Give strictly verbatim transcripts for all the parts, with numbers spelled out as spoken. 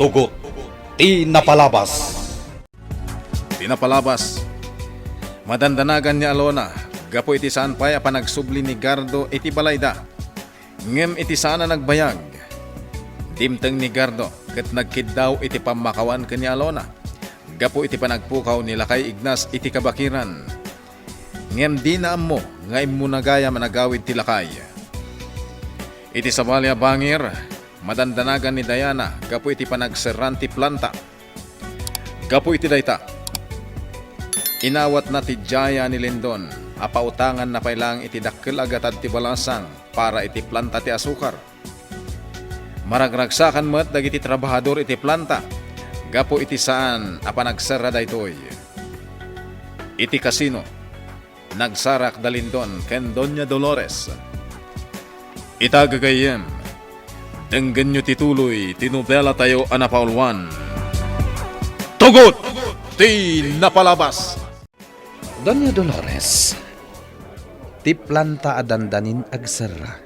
Tugot ti napalabas. Ti napalabas. Madandanagan ni Alona gapu iti saan pay a panagsubli ni Gardo iti balayda. Ngem iti saan a nagbayag, dimteng ni Gardo ket nagkiddaw iti pammakawan ken ni Alona gapu iti panagpukaw ni Lakay Ignas iti kabakiran. Ngem dina ammo nga immuna gayam a nagawid ti lakay. Iti sabali a bangir, madandanagan ni Diana gapu iti panagserran ti planta. Gapu iti dayta, inawatna ti diaya ni Lindon a pautanganna pay laeng iti dakkel a gatad ti balasang para iti planta ti asukar. Maragragsakan met dagiti trabahador iti planta gapu iti saan a panagserra daytoy. Iti kasino, nagsarak da Lindon ken Doña Dolores. Ita, gagayyem, denggenyo ti tuloy ti nobelatayo a napauluan. Tugot ti napalabas. Doña Dolores, ti planta a dandanin agserra,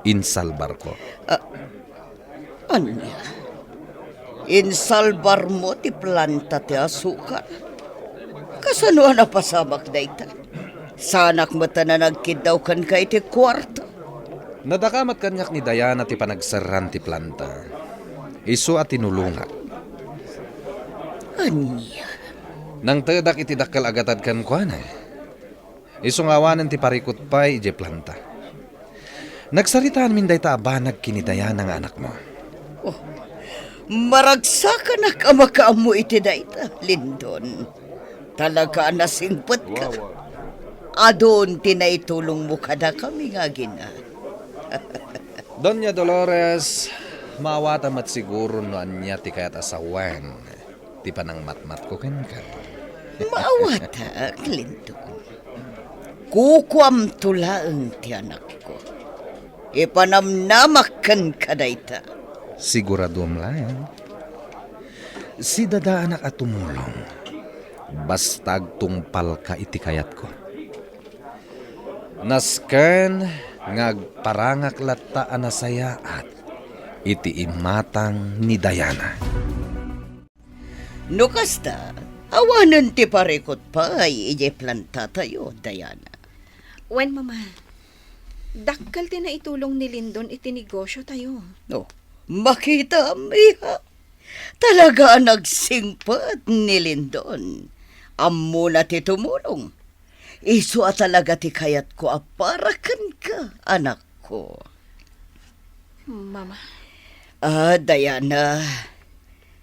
insalbarko. Ah, ania? Insalbarmo ti planta ti asukar? Kasano a napasamak dayta? Saanak met a nagkiddaw kenka iti kuarta. Nadakamat kaniak ni Diana ti panagserran ti planta. Isu a tinulongak. Ania? Nangtedak iti dakkel a gatad kenkuana. Isu nga awanen ti parikut pay idiay planta. Nagsaritaanmin dayta a banag ken ni Diana nga anakmo. Oh, maragsakanak a makaammo iti dayta, Lindon. Talaga a nasingpetka. Adun ti naitulongmo kadakami nga agina. Doña Dolores, maawatam met siguro no ania ti kayat a sawen ti panangmatmatko kenka. Maawatak, Lindon. Kukuamto laeng ti anakko. Ipanamnamak kenka dayta. Siguradom laeng. Sidadaanak a tumulong. Basta agtungpalka iti kayatko. Nasken nga agparangak latta a nasayaat iti imatang ni Diana. No kasta, awanen ti parikut pay idiay plantatayo, Diana. Wen, Mama, dakkel ti naitulong ni Lindon iti negosiotayo. Oh, makitam, iha. Talaga a nagsingpet ni Lindon. Ammona ti tumulong. Isu a talaga ti kayatko a para kenka, anakko. Mama. Ah, Diana,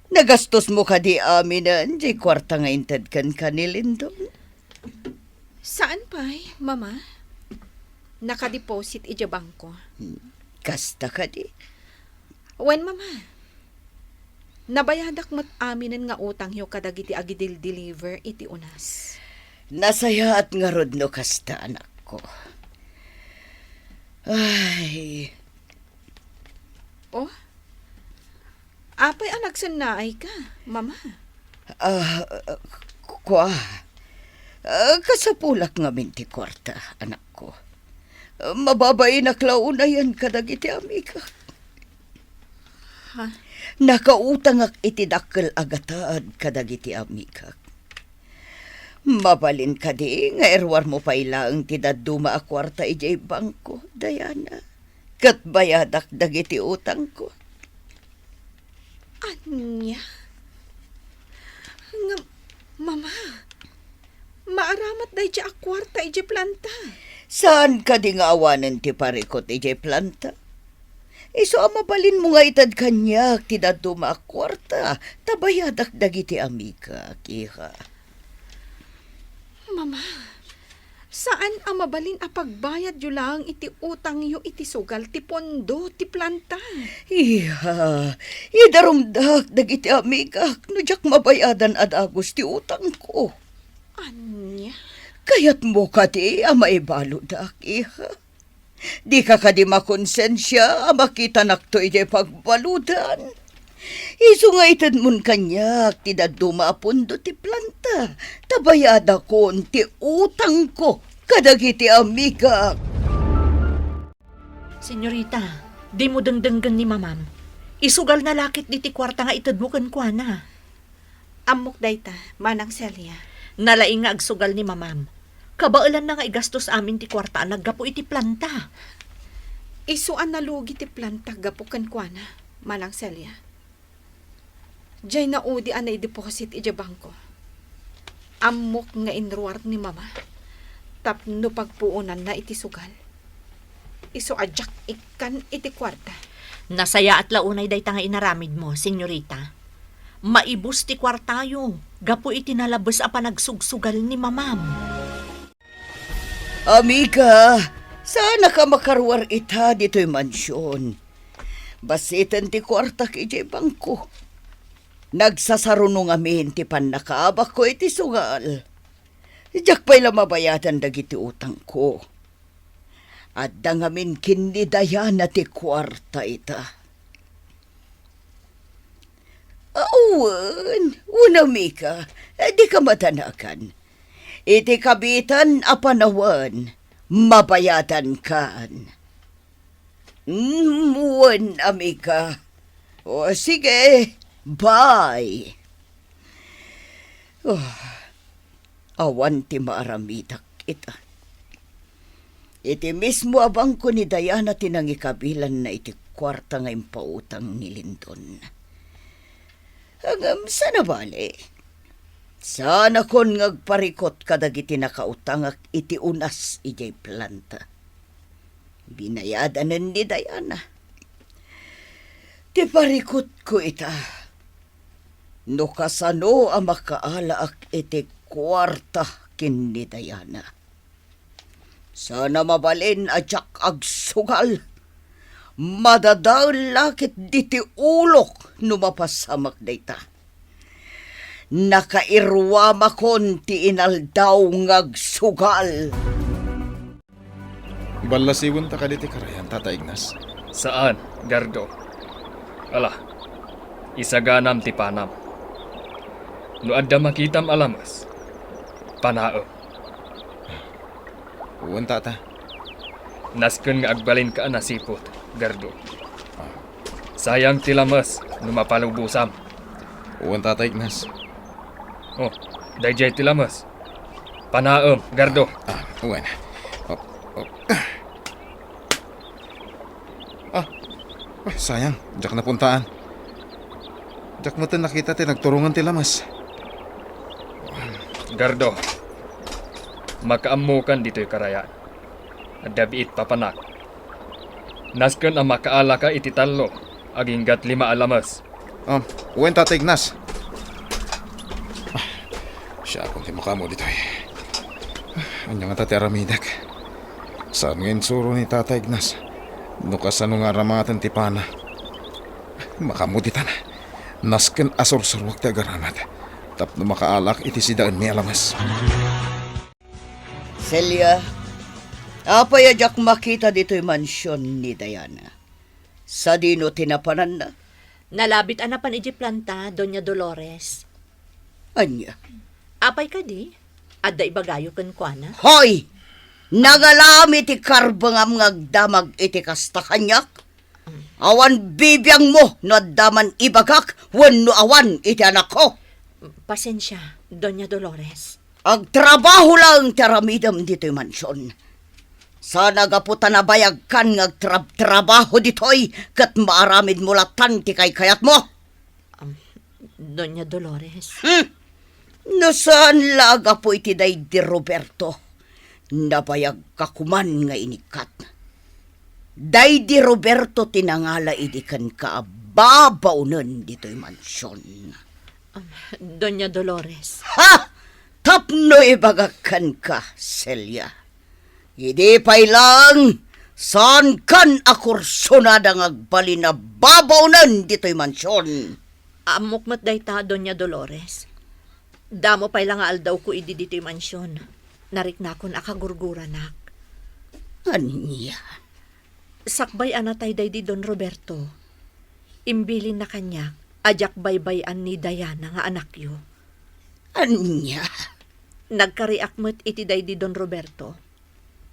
nagastosmo kadi aminen diay kuarta nga inted kenka ni Lindon? Saan pay, Mama. Nakadeposit idiay bangko. Hmm. Kasta kadi? Wen, Mama. Nabayadak met aminen nga utangyo kadagiti agidildiliver iti unas. Nasayaat ngarud no kasta, anakko. Ay. Oh? Apay a nagsennaayka, Mama? Ah, kua. Ah, kasapulak ngamin ti kuarta, anakko. Mababainak la unayen kadagiti amigak. Ha? Nakautangak iti dakkel a gatad kadagiti amigak. Mabalin kadi nga iruarmo pay laeng ti dadduma a kuarta idiay bangko, Diana, ket bayadak dagiti utangko? Ania? Ngem, Mama, maaramat daydi a kuarta idiay planta. Saan kadi nga awanen ti parikut idiay planta? Isu a mabalinmo nga ited kaniak ti dadduma a kuarta ta bayadak dagiti amigak, iha. Mama, saan a mabalin a pagbayadyo laeng iti utangyo iti sugal ti pondo ti planta. Iha, idarumdak dagiti amigak no diak mabayadan a dagus ti utangko. Ania? Kayatmo kadi a maibaludak, iha? Dika kadi makonsensia a makitanakto idiay pagbaludan? Isu nga itedmon kaniak ti dadduma a pondo ti planta, ta bayadakon ti utangko kadagiti amigak. Senyorita, dimo dengdenggen ni Mamam. Isugalna la ketdi ti kuarta nga itedmo kenkuana. Ammok dayta, Manang Celia. Nalaing nga agsugal ni Mamam. Kabaelanna nga igastos amin ti kuarta a naggapu iti planta. Isu a nalugi ti planta gapu kenkuana, Manang Celia. Diay naudi a naideposit idiay bangko. Ammok nga inruar ni Mama tapno pagpuonanna iti sugal. Isu a diak ikkan iti kuarta. Nasayaat la unay dayta nga inaramidmo, senyorita. Maibus ti kuartayo gapu iti nalabes a panagsugsugal ni Mamam. Amiga, saanka makaruar ita ditoy mansion. Bassiten ti kuartak idiay bangko. Nagsasaruno ngamin ti pannakaabakko iti sugal. Diak pay la mabayadan dagiti utangko. Adda ngamin ken ni Diana ti kuarta ita. Awan, wen, amiga, dika madanagan. Iti kabitan a panawen, mabayadankan. Mm, wen, amiga. O, sige, bye. Oh, awan ti maaramidak ita. Iti mismo a bangko ni Diana ti nangikabilanna iti kuarta nga impautang ni Lindon. Ngem saan a bale, saanakon nga agparikut kadagiti nakautangak iti unas idiay planta. Binayadanen ni Diana. Ti parikutko ita, no kasano a makaalaak iti kuarta ken ni Diana. Saan a mabalin a diak agsugal. Madadael la ketdi ti ulok no mapasamak dayta. Nakairuamakon ti inaldaw nga agsugal. Ballasiwenta kadi ti karayan, Tata Ignas? Saan, Gardo. Ala, isaganam ti panam. No adda makitam a lames, panaem. Wen, Tata. Nasken nga agbalinka a nasiput, Gardo. Sayang ti lames no mapalubosam. Wen, Tata Ignas. Oh, daydiay ti lames. Panaem, Gardo. Ah, wen. Oh, oh. Ah, ah, sayang, diak napuntaan. Diak metten nakita ti nagturongen ti lames. Gardo, makaammokan ditoy karayan. Adda biit papanak. Nasken a makaalaka iti tallo, aginggat lima a lames. Ah, wen, Tata Ignas. Ah, siakon ti makaammo ditoy. Ah, ania ngata ti aramidek? Saan nga insuro ni Tata Ignas no kasano nga aramaten ti pana? Makaammo ditan. Nasken a sursuruak ti agaramat tapno makaalak iti sidaenmi a lames. Celia, apay a diak makita ditoy mansion ni Diana? Sadino ti napananna? Nalabit a napan idiay planta, Doña Dolores. Ania? Apay kadi? Adda ibagayo kenkuana? Hoy! Nagalam iti karbengam nga agdamag iti kasta kaniak? Awan bibiangmo no adda man ibagak wenno awan iti anakko. Pasensia, Doña Dolores. Agtrabaho laeng ti aramidem ditoy mansion. Saan a gapu ta nabayagkan nga agtrab-trabaho ditoy ket maaramidmo latan ti kaykayatmo. Am, Doña Dolores. Hmm. No saan la a gapu iti daydi Roberto, nabayagka koman nga inikkat. Daydi Roberto ti nangala idi kenka a babaonen ditoy mansion. Am, Doña Dolores. Ha! Tapno ibagak kenka, Celia. Idi pay laeng, saankan a kursunada nga agbalin a babaonen ditoy mansion. Ammok met dayta, Doña Dolores. Damo pay la nga aldawko idi ditoy mansion. Nariknakon a kagurguranak. Ania? Sakbay a natay daydi Don Roberto, imbilinna kaniak a diak baybay-an ni Diana nga anakyo. Ania? Nagkariak met iti daydi Don Roberto.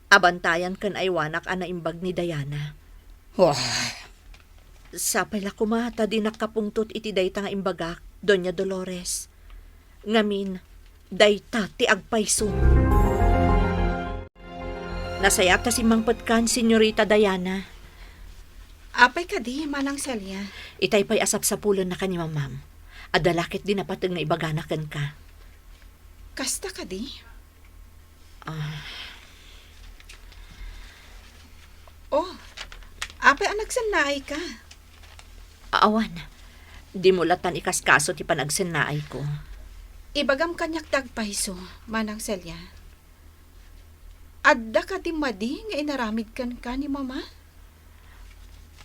Abantayan ken aywanak a naimbag ni Diana. Wah. Sapay la koma ta dinak kapungtot iti dayta nga imbagak, Doña Dolores. Ngamin, dayta ti agpayso. Nasayaat ta simmangpetkan, Señorita Diana. Apay kadi, Manang Celia? Itay pay a sapsapulenna ken ni Mamam. Adda la ketdi napateg nga ibagana kenka. Kasta kadi? Ah. Oh, apay a nagsennaayka? Awan. Dimo latta ikaskaso ti panagsennaayko. Ibagam kaniak ti agpayso, Manang Celia. Adda kadi madi nga inaramid kenka ni Mama?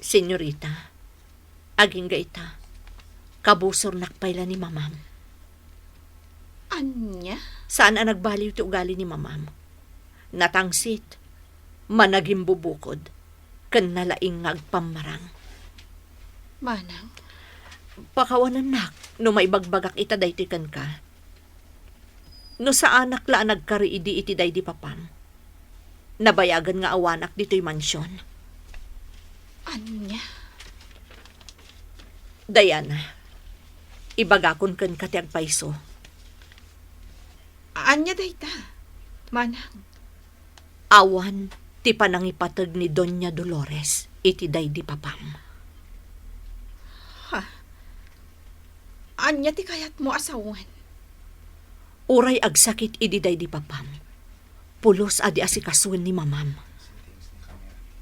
Senyorita, agingga ita, kabusornak pay la ni Mamam. Ania? Saan a nagbaliw ti ugali ni Mamam. Natangsit, managimbubukod, ken nalaing nga agpammarang. Manang? Pakawanennak no maibagbagak ita daytoy kenka. No saanak la a nagkari idi iti daydi papam, nabayagen nga awanak ditoy mansion. Ania? Diana, ibagakon kenka ti agpayso. Ania dayta, Manang? Awan ti panangipateg ni Doña Dolores iti daydi papam. Ha? Ania ti kayatmo a sawen? Uray agsakit idi daydi papam, pulos a di asikasuen ni Mamam.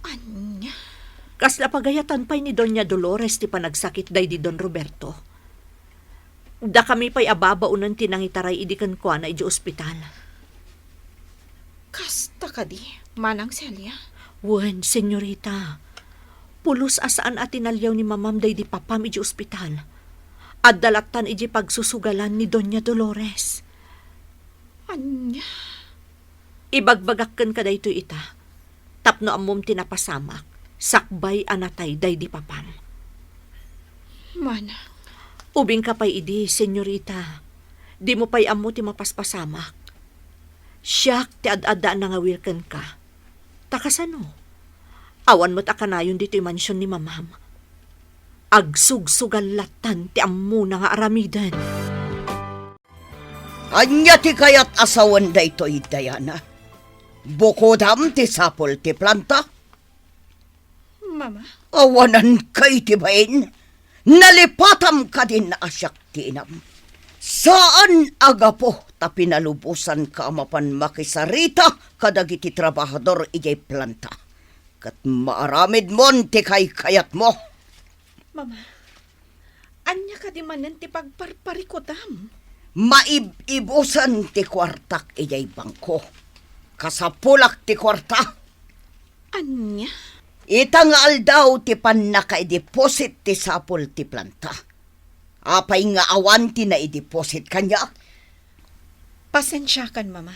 Ania? Kasla pagayatan pay ni Doña Dolores ti panagsakit daydi Don Roberto. Dakami pay a babaonen ti nangitaray idi kenkuana idiay ospital. Kasta kadi, Manang Celia? Wen, senyorita. Pulos a saan a tinaliaw ni Mamam daydi papam idiay ospital. Adda lattan idiay pagsusugalan ni Doña Dolores. Ania? Ibagbagak kenka daytoy ita, tapno ammom ti napasamak, sakbay a natay daydi papam. Manang. Ubingka pay idi, senyorita. Dimo pay ammo ti mapaspasamak. Siak ti ad-adda a nangawil kenka. Ta kasano? Awan met a kanayon ditoy mansion ni Mamam. Agsugsugal lattan ti ammona nga aramiden. Ania ti kayat a sawen daytoy, Diana? Bukodam ti sapul ti planta? Mama? Awananka iti bain? Nalipatam kadin a siak ti inam? Saan a gapu ta pinalubosanka a mapan makisarita kadagiti trabahador idiay planta. Ket maaramidmon ti kaykayatmo. Mama, ania kadi manen ti pagparparikutam? Maib-ibusen ti kuartak idiay bangko. Kasapulak ti kuarta. Ania? Ita nga aldaw ti pannakaideposit ti sapul ti planta. Apay nga awan ti naideposit kaniak? Pasensiakan, Mama.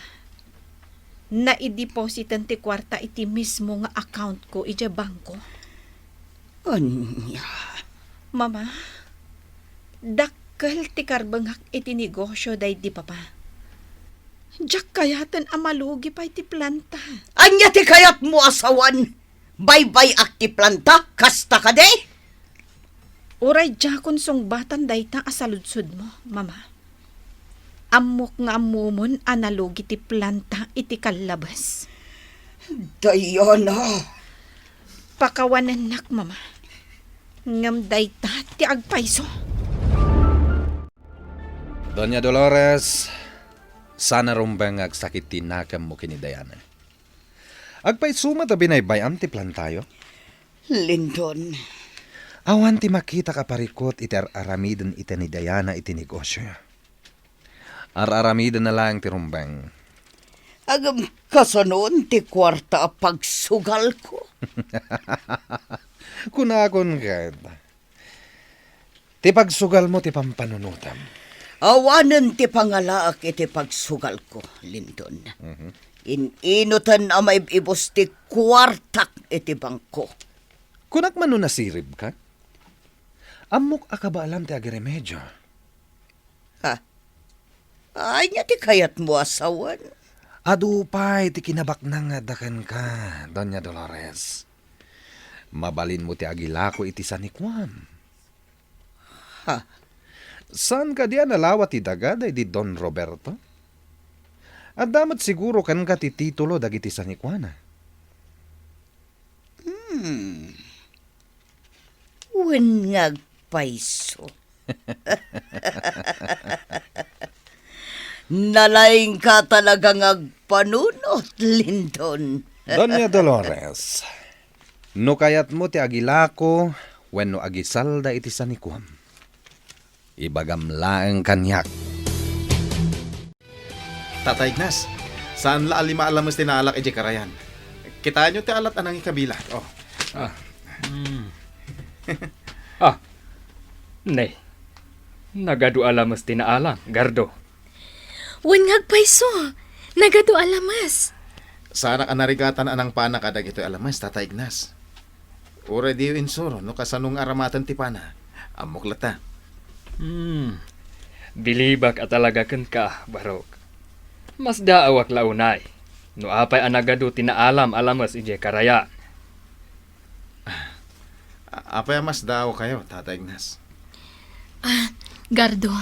Naidepositen ti kuarta iti mismo nga accountko idiay bangko. Ania? Mama, dakkel ti karbengak iti negosio daydi Papa. Diak kayaten a malugi pay ti planta. Ania ti kayatmo a sawen? Baybay-ak ti planta, kasta kadi? Uray diakon sungbatan dayta a saludsodmo, Mama. Ammok nga ammomon a nalugi ti planta iti kallabes. Diana! Pakawanennak, Mama. Ngem dayta ti agpayso. Doña Dolores, saan a rumbeng nga agsakit ti nakemmo ken ni Diana. Agpayso met a binaybay-am ti plantayo? Lindon. Awan ti makitak a parikut iti ar-aramiden ita ni Diana iti negosio. Ar-aramidenna laeng ti rumbeng. Ngem kasanon ti kuarta a pagsugalko? Kunakon ket, ti pagsugalmo ti pampanunotam. Awanen ti pangalaak iti pagsugalko, Lindon. Mhm. In-inoten a maib-ibus ti kuartak iti bangko. Kunak man no nasiribka? Ammok a kabaelam ti agiremedio. Ha? Ania ti kayatmo a sawen? Adu pay ti kinabaknang nga adda kenka, Doña Dolores. Mabalinmo ti agilako iti sanikuam. Ha? Saan kadi a nalawa ti daga daydi Don Roberto? Adda met siguro kenka ti titulo dagiti sanikuana. Hmm. Wen nga agpayso. Nalaingka talaga nga agpanunot, Lindon. Doña Dolores, no kayatmo ti agilako wenno agisalda iti sanikuam, ibagam laeng kaniak. Tata Ignas, saan la a lima a lames ti naalak idiay karayan. Kitaenyo ti alat a nangikabilak. Oh. Ah. Mm. Ah. Ne. Nagadu a lames ti naalam, Gardo. Wen nga agpayso. Nagadu a lames. Saanak a narigatan a nangpana kadagitoy a lames, Tata Ignas. Uray diyo insuro no kasano nga aramaten ti pana. Ammok latta. Hmm. Bilibak a talaga kenka, Barok. Masdaawak la unay no apay a nagadu ti naalam a lames idiay karayan. A-, apay a masdaawkayo, Tata Ignas? Ah, Gardo,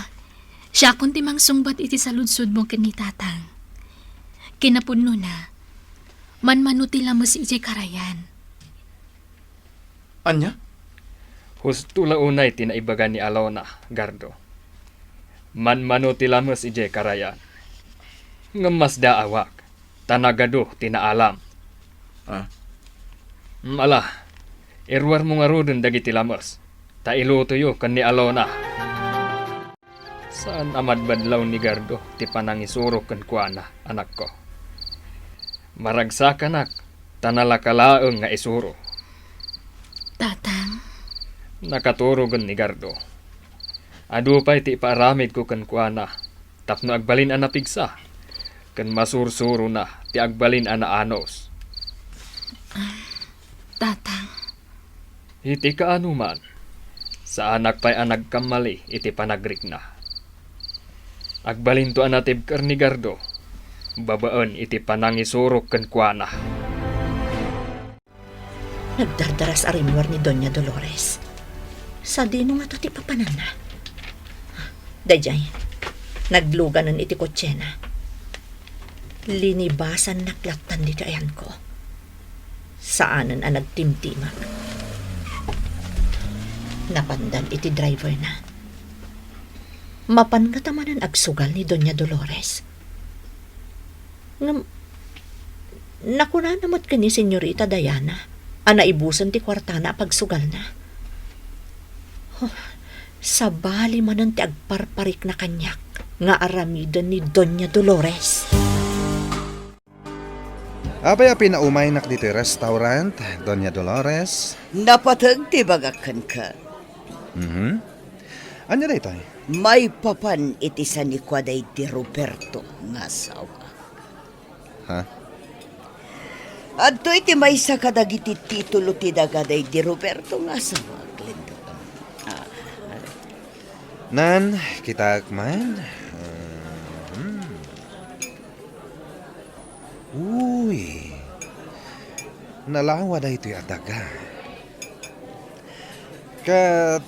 siakon ti mangsungbat iti saludsodmo ken ni Tatang. Kinapudnona, manmano ti lames idiay karayan. Ania? Husto la unay ti naibaga ni Alona, Gardo. Manmano ti lames idiay karayan. Ngem masdaawak, ta nagadu ti naalam. Ah? Mm, ala, iruarmo ngaruden dagiti lames, ta ilutoyo ken ni Alona. Saan a madmadlaw ni Gardo ti panangisuro kenkuana, anakko. Maragsakanak, ta nalaka laeng nga isuro. Tatang. Nakaturogen ni Gardo. Adu pay ti ipaaramidko kenkuana tapno agbalin a napigsa ken masursurona ti agbalin a naanus. Tatang. Iti kaanoman, saanak pay a nagkammali iti panagrikna. Agbalinto a natibker ni Gardo babaen iti panangisurok kenkuana. Nagdardaras a rimmuar ni Doña Dolores. Sadino ngato ti papananna? Daydiay, nagluganen iti kotsena. Linibasannak lattan ditoy ayanko. Saanen a nagtimtimak. Napandan iti driverna. Mapan ngata manen agsugal ni Doña Dolores. Ngem, nakunana met ken ni Señorita Diana a naibusen ti kuartana a pagsugalna. Oh, sabali manen ti agparparikna kaniak nga aramiden ni Doña Dolores. Apay a pinaumaynak ditoy restaurant, Doña Dolores? Napateg ti bagak kenka. Mhm. Ania daytoy? Maipapan iti sanikua daydi Roberto nga asawa. Ha? Adtoy ti maysa kadagiti titulo ti daga daydi Roberto nga asawa, Glenda. Ah. Nan, kitaek man. Mhm. Uy, nalawa daytoy a daga. Ket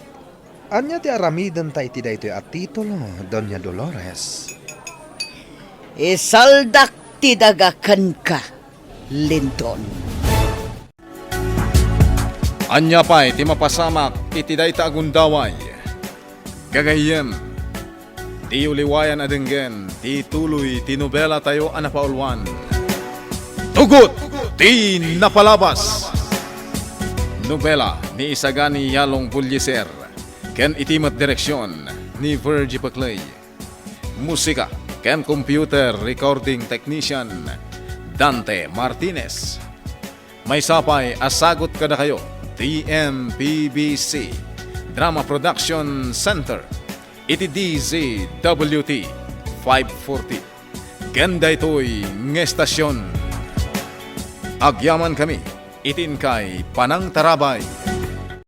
ania ti aramidenta iti daytoy a titulo, Doña Dolores? Isaldak ti daga kenka, Lindon. Ania pay ti mapasamak iti dayta a gundaway? Gagayyem, diyo liwayan a denggen ti tuloy ti nobelatayo a napauluan, Tugot ti Napalabas. Nobela ni Isagani Yalong Bullieser ken iti met direksion ni Virgie Pecley. Musika ken computer recording technician, Dante Martinez. Maysa pay a sagut kadakayo ti M P B C Drama Production Center iti D Z W T five forty ken daytoy nga estasion. Agyamankami iti inkay panangtarabay.